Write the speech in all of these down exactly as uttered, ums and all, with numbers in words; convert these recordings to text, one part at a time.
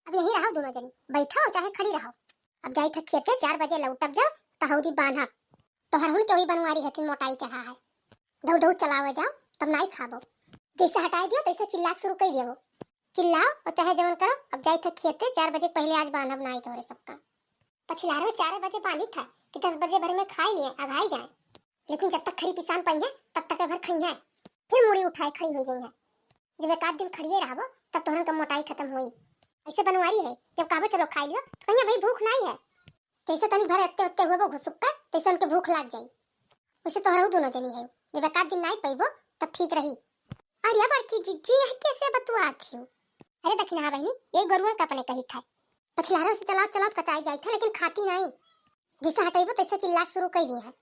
अब यहीं रहो दुनो जनी, बैठो चाहे खड़ी रहो। अब जाई थे खेते, चार बजे लौटब जाओ, त हौदी बांधब। तोहर हुन के वही बनवारी हथिन मोटाई चढ़ा है। दौड़ दौड़ चलावे जाओ, तब नाई खाबो। जैसे हटाई दियो, तैसे चिल्ला के शुरू कर दियो। चिल्लाओ और चाहे जवन करो, अब जाई थे खेते, चार बजे के पहले आज बांधब नाई तोहरे सबका। पछिलारे में चार बजे बांधी था कि दस बजे भर में खाई लिए, अघाई जाए। लेकिन जब तक खरी पिसान पाई है, तब तक भर खाई है। फिर मूड़ी उठाए खड़ी हो जाई है। जब एक आध दिन खड़िए रहबो, तब तोहरन का मोटाई खत्म होई। ऐसे बनवारी है, जब कहबो चलो खाई लियो, तो कहिया भाई भूख नाई है। जैसे तनी भर एत्ते ओत्ते हुआ घुसुक कर, तैसे उनके भूख लाग जाई। वैसे तोहरहु दुनो जनी है, जब एक आध दिन नाई पइबो, तब ठीक रही। अरे बड़की जिज्जी, यह कैसे बतुआत हियो? अरे दखिनहा बहिनी, यही गोरुअन का अपने कही था। पछिलहरों से चलावत चलावत कचाई जाई था, लेकिन खाती नाई। जैसे हटइबो तैसे चिल्ला के शुरू कर दी है।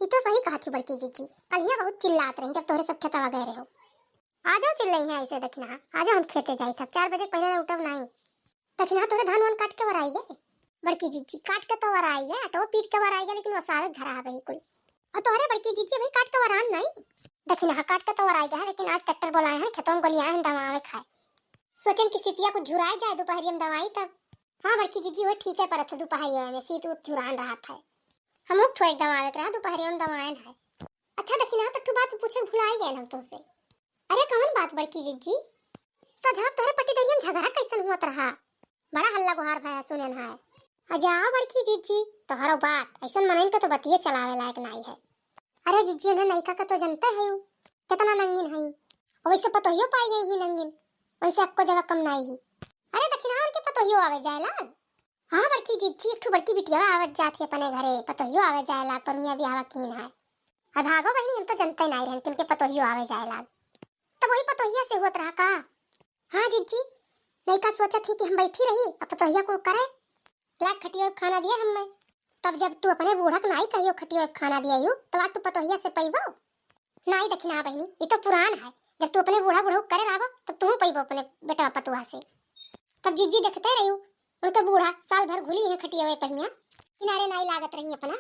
ई तो सही कहत ही बड़की जिज्जी, कलिया बहुत चिल्लात रही जब तोहरे सब खेतवा गए रहो। आ जाओ चिल्लई है ऐसे दखिनहा, आ जाओ हम खेते जाई था, चार बजे के पहले उठब नाई। दखिनहा तोहरे धान वान काट के वराई गए। बड़की जिज्जी काट के तो वराई गए, अटो पीट के वराई गए, लेकिन वसावे के धरा है वही कुल। और तोहरे बड़की जिज्जी भाई काट के वरान नाई। दखिनहा काट के तो वराई गए, लेकिन आज ट्रैक्टर बोलाए हैं, खेतों में गोलियाए हैं, दमावे खाए। सोचन कि सीतिया कुछ झुराए जाए दोपहरिया में दवाई तब। हाँ बड़की जिज्जी, वो ठीक है परत है दोपहरिया में, सीत उत झुरान रहत है। हम लोग थोड़े दमावे के रहा, दोपहरिया में दवाएन है। अच्छा दखिनहा, तक तू बात पूछे भुलाई गए हम तुमसे। अरे कौन बात बड़की जिज्जी? सझवा तोहरे पट्टीदरिया में झगड़ा कैसन हुअत रहा? बड़ा हल्ला गुहार भया सुनेन है। अजाओ बड़की जिज्जी, तोहरो बात, ऐसन मनइन के तो बतिये चलावे लायक नाई है। अरे जिज्जी, उन्हें नयका का तो जनते है, उ कितना नंगिन है। और वैसे पतोहियो पाई गई ही नंगिन, उनसे अक्को जवा कम नाई ही। अरे दखिनहा, उनके पतोहियो आवे जाए लाग। हाँ बड़की जिज्जी, एक ठो बड़की बिटिया आवत जात है अपने घरे, पतोहियो आवे जाए लाग, पर मियाँ बियाह कीन है। अब भागो बहिनी, हम तो जनते नाई रहन कि उनके पतोहियो आवे जाए लाग। तब वही पतोहिया से हुअत रहा का? हाँ जिज्जी, लइका सोचत ही कि हम बैठी रही, अब पतोहिया कुल करे, लाग खटियो खाना दिए हमें। तब जब तू अपने बूढ़ा के नाई कहियो खटियो खाना दिए यू, तब आज तू पतोहिया से पइबो? नाई दखिनहा बहिनी, ई तो पुरान है, जब तू अपने बूढ़ा बूढ़ऊ करे रहबो, तब तू पइबो अपने बेटवा पतोहा से। तब जिज्जी देखते रही, उनके बूढ़ा साल भर घुली है खटियवे पहिया, किनारे नाई लागत रही अपना।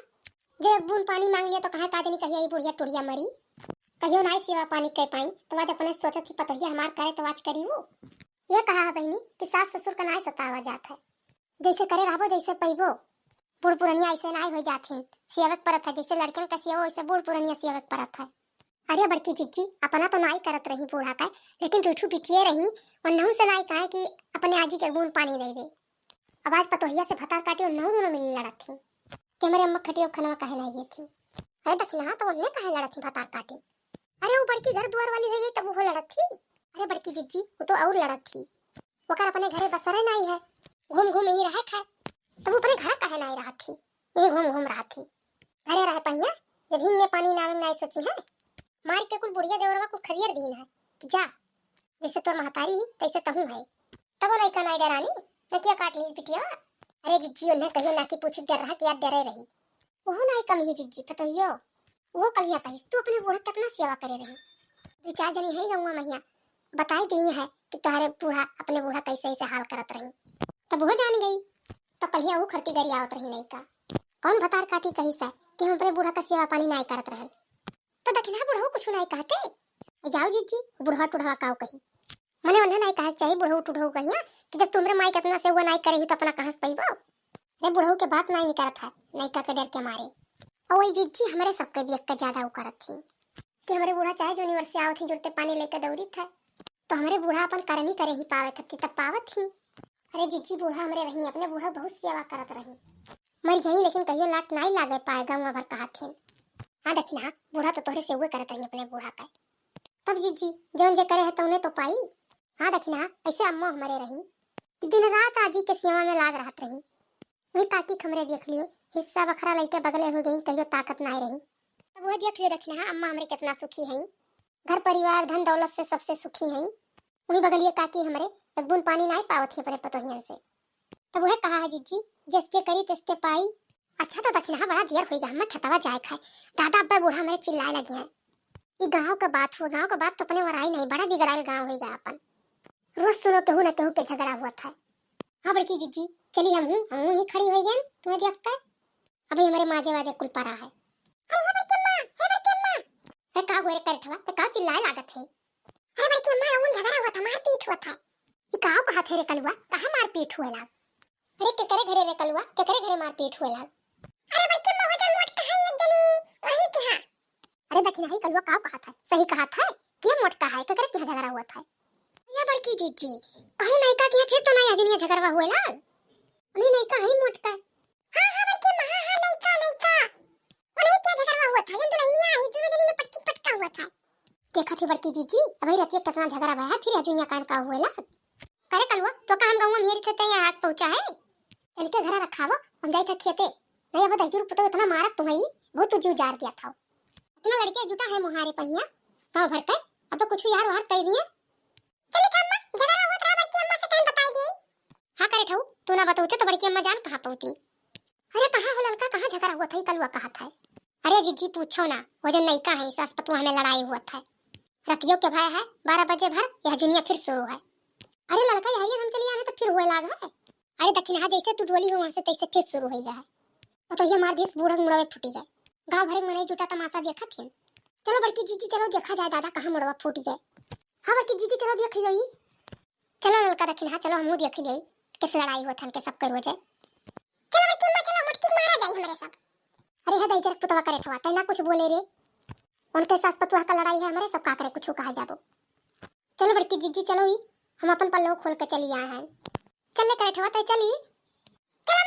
जब एक बूंद पानी मांग लिया तो कहा काजनी कहिया ई बुढ़िया टुढ़िया मरी, कहियो नाई सेवा पानी कर पाई, तो आज अपने सोचत ही पतोहिया हमार करे तो आज करी वो। ये कहा है बहिनी कि सास ससुर का नाई सतावा जात है, जैसे करे रहबो जैसे पइबो। बूढ़ पुरनिया ऐसे नाई हो जाथिन, सियावे के परत है, जैसे लड़कन का सियावो वैसे बूढ़ पुरनिया सियावे के परत है। अरे बड़की जिज्जी, अपना तो नाई करत रही बूढ़ा का, लेकिन दू ठू बिटिये रही, उन्नहू से नाई कहे कि अपने आजी के बूंद पानी दे दे। अब आज पतोहिया से भतार काटी उन्नहू दोनों मिली लड़त थी कि हमारे अम्मा खटियो खनवा काहे नाई दिए थी। अरे दखिनहा, तो उन्हें काहे लड़त थी भतार काटी? अरे वो बड़की घर दुआर वाली हो गई तब वो लड़त थी। अरे बड़की जिज्जी, वो तो और लड़त थी। ओकर अपने घरे बसरे नाई है, घूम घूम यहीं रहे खाए। तब वो अपने घर काहे नाई रहत थी, यहीं घूम घूम रहत थी। घरे रहे पहिया, जब हिंग में पानी नावे नाई सोची है, मार के कुल बुढ़िया देवरवा कुल खरियर दीन है कि जा, जैसे तोर महतारी तैसे तहूँ है। तब वो लइका नाई डरानी, नकिया काट लीस बिटिया। अरे जिज्जी, उन्हें कहियो ना कि पूछी डर रहा कि यार डरे रही। वो नाई कम ही जिज्जी, पतोहियो। वो कहिया कहिस, तू अपने बूढ़ा कितना सेवा करे रही। दो चार जनी है गौवा महिया, बताई दी है कि तोहरे बूढ़ा, अपने बूढ़ा कैसे ऐसे हाल करत रही। तब वो जान गई, तो कहिया वो खरती गरियावत रही नहीं का। कौन भतार काटी कहिस है कि हम अपने बूढ़ा का सेवा पानी नाई करत रहन। तो दखिनहा बुढ़ऊ कुछ नाई कहते। ए जाओ जिज्जी, बुढ़वा टुढ़वा काऊ कही। मने उन्हें नाई कहे चाहिए बुढ़ऊ टुढ़ऊ कहिया कि जब तुमरे माई कितना सेवा नाई करे हुई तो अपना कहाँ से पइबो? अरे बुढ़ऊ के बात नाई निकलत है, नयका के डर के मारे। और वही जिज्जी हमरे सबके देख के ज्यादा उ करत थी कि हमरे बूढ़ा चाहे जोनी ओर से आवत ही जुड़ते पानी लेके दौड़ित है, तो हमरे बूढ़ा अपन करनी करे ही पावे थी तब पावत ही। अरे जिज्जी बूढ़ा हमरे रही, अपने बूढ़ा बहुत सेवा करत रही। मर गई लेकिन कहियो लाट नाई लागे पाए, गाँव भर कहा थी। हाँ दखिनहा, बूढ़ा तो तोहरे से उहे करत रही अपने बूढ़ा का। तब जिज्जी जौन जे करे है तौने तो पाई। हाँ दखिनहा, ऐसे अम्मा हमरे रही कि दिन रात आजी के सेवा में लाग रहत रही। वही काकी खमरे देख लियो, हिस्सा बखरा लइके बगले हो गई, कहियो ताकत नाई रही। तब वह देख लियो दखिनहा, अम्मा हमरे कितना सुखी हैं, घर परिवार धन दौलत से सबसे सुखी हैं। वही बगलिए काकी हमरे एक बूंद पानी नाई पावत ही अपने पतोहियन से। तब वह कहा है जिज्जी, जस जे करी तस ते पाई। अच्छा तो दखिनहा, बड़ा देर होई गा, हमें खेतवा जाए खाए। दादा अब्बे बूढ़ा हमरे चिल्लाए लगे हैं। ई गाँव का बात हुआ, गाँव का बात तो अपने वराई नहीं, बड़ा बिगड़ाइल गाँव होई गा अपन। रोज सुनो केहू न केहू के झगड़ा हुआ था। हाँ बड़की जिज्जी, चली हम हूँ, हम हूँ ही खड़ी होई गए तुम्हें देख कर। अभी हमारे माजे वाजे कुल परा है। अरे हे बड़की अम्मा, हे बड़की अम्मा। अरे का हुआ रे करठवा, ते का चिल्लाए लागत है? अरे बड़की अम्मा, उन झगड़ा हुआ था, मारपीट हुआ था। ई काव कहत है रे कलुआ, कहाँ मारपीट हुए लाग? अरे केकरे घरे रे कलुआ, केकरे घरे मारपीट हुए लाग? अरे बड़की अम्मा, वो जो मोटका है एक जनी, वही के यहाँ। अरे दखिनहा, ई कलुआ काव कहत है, सही कहत है, के मोटका है, केकरे के यहाँ झगड़ा हुआ था? या बड़की जीजी, कहूँ नैका के यहाँ फिर तो नहीं अजुनिया झगड़वा हुए लाग? नहीं, नैका है मोटका। हाँ, हाँ, बड़की अम्मा, हाँ, हाँ, नैका, नैका। वो नहीं क्या झगड़वा हुआ था, जौन दुल्हनिया आई, दोनों जनी में पटकी पटका हुआ था। देखा थी बड़की जीजी, अबही रतिया कितना झगड़ा भया है, फिर अजुनिया कान का हुए लाग? करे कलुआ, तो का हम गौवा मेरी थे, ते यहाँ आग पहुँचा है? चल के घरा रखावो, हम जाई थे खेते। नहीं, अब दहिजरू पुतो इतना मारत तुम्हें, बहुत तू जीव जार दिया था। इतना लड़के जुटा है मुहारे पहिया, गाँव भर के, अब कुछ यार वार कह दिए। चली था अम्मा, झगड़ा हुआ था, बड़की अम्मा से कहीं बताई दी। हाँ करे ठऊ, तू ना बतौते तो बड़की अम्मा जान कहाँ पहुँची। अरे कहाँ हो ललका, कहाँ झगड़ा हुआ था, ई कलुआ कहत है? अरे जीजी पूछो ना, वो जो नैका है, सास पतुआ में लड़ाई हुआ था। रतियों के भय है, बारह बजे भर यह जुनिया फिर शुरू है। अरे ललका, यही हम चली आने तो फिर हुए लाग है। अरे दखिनहा, जैसे तू डोली हो वहाँ से, तैसे फिर शुरू हो गया है। वो तो ये मार दिस बूढ़ा मुड़वे फूटी गए। गाँव भर के मनई जुटा तमाशा देखत हिन। चलो बड़की जीजी, चलो देखा जाए दादा कहाँ मुड़वा फूटी गए। हाँ बड़की जीजी, चलो देख लो ई। चलो ललका दखिनहा, चलो हमहू देख लिए, किस लड़ाई हुआ था के सब करो जाए। चलो बड़की अम्मा, चलो मुटकी मारा जाए हमरे सब। अरे है दहिजर पुतवा करे ठवा, तै ना कुछ बोले रे। उनके सास पतुआ का लड़ाई है हमरे सब, का करे कुछ कहा जाबो। चलो बड़की जीजी, चलो ई, हम अपन पल्लव खोल के चली आए हैं। चल ले करे ठवा, तै चली। चलो